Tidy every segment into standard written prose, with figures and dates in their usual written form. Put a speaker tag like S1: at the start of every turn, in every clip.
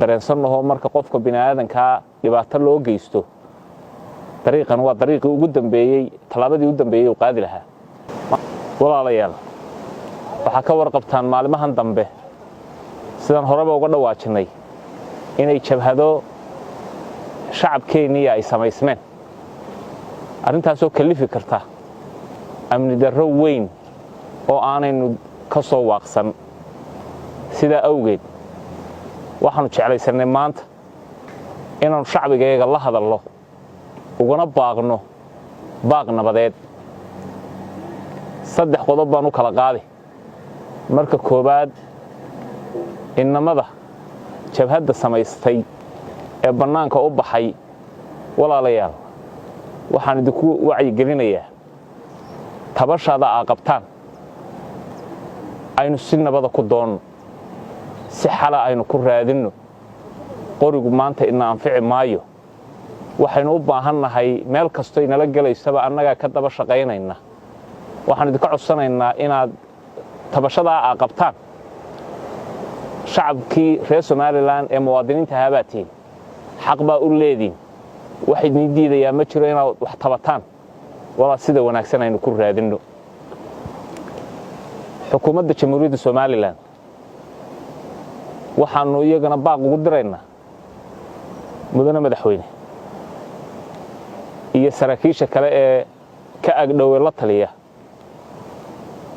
S1: Dareensannaho marka qofka bini'aadankaa dhibaato loo geysto, dariiqan waa dariiqii ugu dambeeyey, tallaabadii u dambeeyey uu qaadi lahaa. Walaalayaal, waxaa ka warqabtaan maalimahan dambe, sidaan horeba uga dhawaajinnay, inay jabhado shacabkeenniya ay samaysmeen, arrintaasoo kallifi karta amni darro weyn oo aanaynu ka soo waaqsan. Sidaa awgeed waxaannu jeclaysannay maanta inaannu shacbigayaga la hadallo, ugana baaqno baaq nabadeed. Saddex qodob baan u kala qaadi. Marka koowaad, innamada jabhadda samaystay ee bannaanka u baxay, walaalayaal, waxaan idinku wacyigelinayaa tabashaada aa qabtaan aynu si nabada ku doonno, si xala aynu ku raadinno. Qorigu maanta ina anfici maayo. Waxaynu u baahan nahay meel kastoo inala gelaysaba annagaa ka daba shaqaynayna. Waxaan idinka codsanaynaa inaad tabashadaa aa qabtaan. Shacabkii reer Somaliland ee muwaadiniinta ahaa tihiin, xaq baa u leediin. Wax idin diidayaa ma jiro inaad wax tabataan. Walaa sida wanaagsan aynu ku raadinno. Xukuumadda Jamhuuriyadda Somaliland waxaannu iyagana baaq ugu diraynaa, mudane madaxweyne iyo saraakiisha kale ee ka agdhowe la taliya,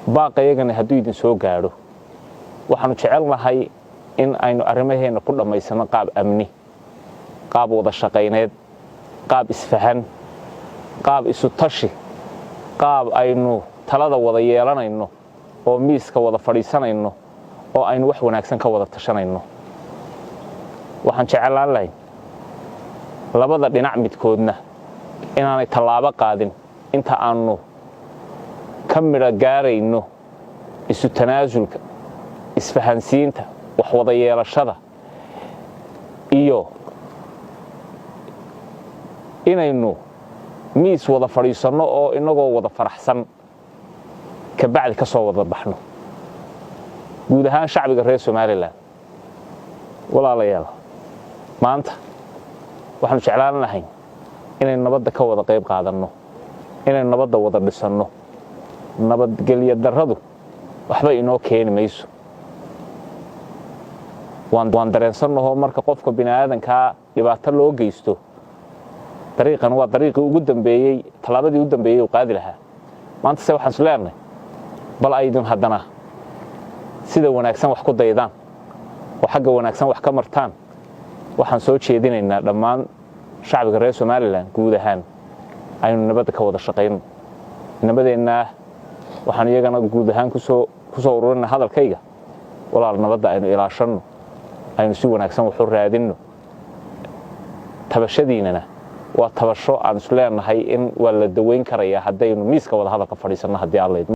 S1: baaqa iyagana hadduu idin soo gaadho, waxaannu jecelnahay in aynu arrimaheenna ku dhammaysanno qaab amni, qaab wada shaqayneed, qaab isfahan, qaab isu tashi, qaab aynu talada wada yeelanayno oo miiska wada fadhiisanayno oo aynu wax wanaagsan ka wada tashanayno. Waxaan jeclaan lahayn labada dhinac midkoodna inaanay tallaabo qaadin inta aannu ka midho gaarayno isu tanaasulka, isfahansiinta, wax wada yeelashada iyo inaynu miis wada fadhiisanno oo innagoo wada faraxsan kabacdi ka soo wada baxno. Guud ahaan shacbiga reer Somaliland, walaalayaal, maanta waxaanu jeclaan lahayn inaynu nabadda ka wada qayb qaadanno, inaynu nabadda wada dhisanno. Nabadgelyo darradu waxba inoo keeni mayso. Waan dareensannahoo marka qofka bini'aadankaa dhibaato loo geysto, dariiqan waa dariiqii ugu dambeeyey, tallaabadii u dambeeyey uu qaadi lahaa. Maanta se waxaan is leenahay bal aydun haddana sida wanaagsan wax ku daydaan oo xagga wanaagsan wax ka martaan. Waxaan soo jeedinaynaa dhammaan shacbiga reer Somaliland guud ahaan aynu nabadda ka wada shaqayno. Nabadeennaa waxaan iyagana guud ahaan kusoo ururina hadalkayga: walaal, nabadda aynu ilaashanno, aynu si wanaagsan wax u raadinno. Tabashadiinana waa tabasho aan is leenahay in waa la daweyn karayaa haddaynu miiska wada hadalka fadhiisanno, haddii Alla idmo.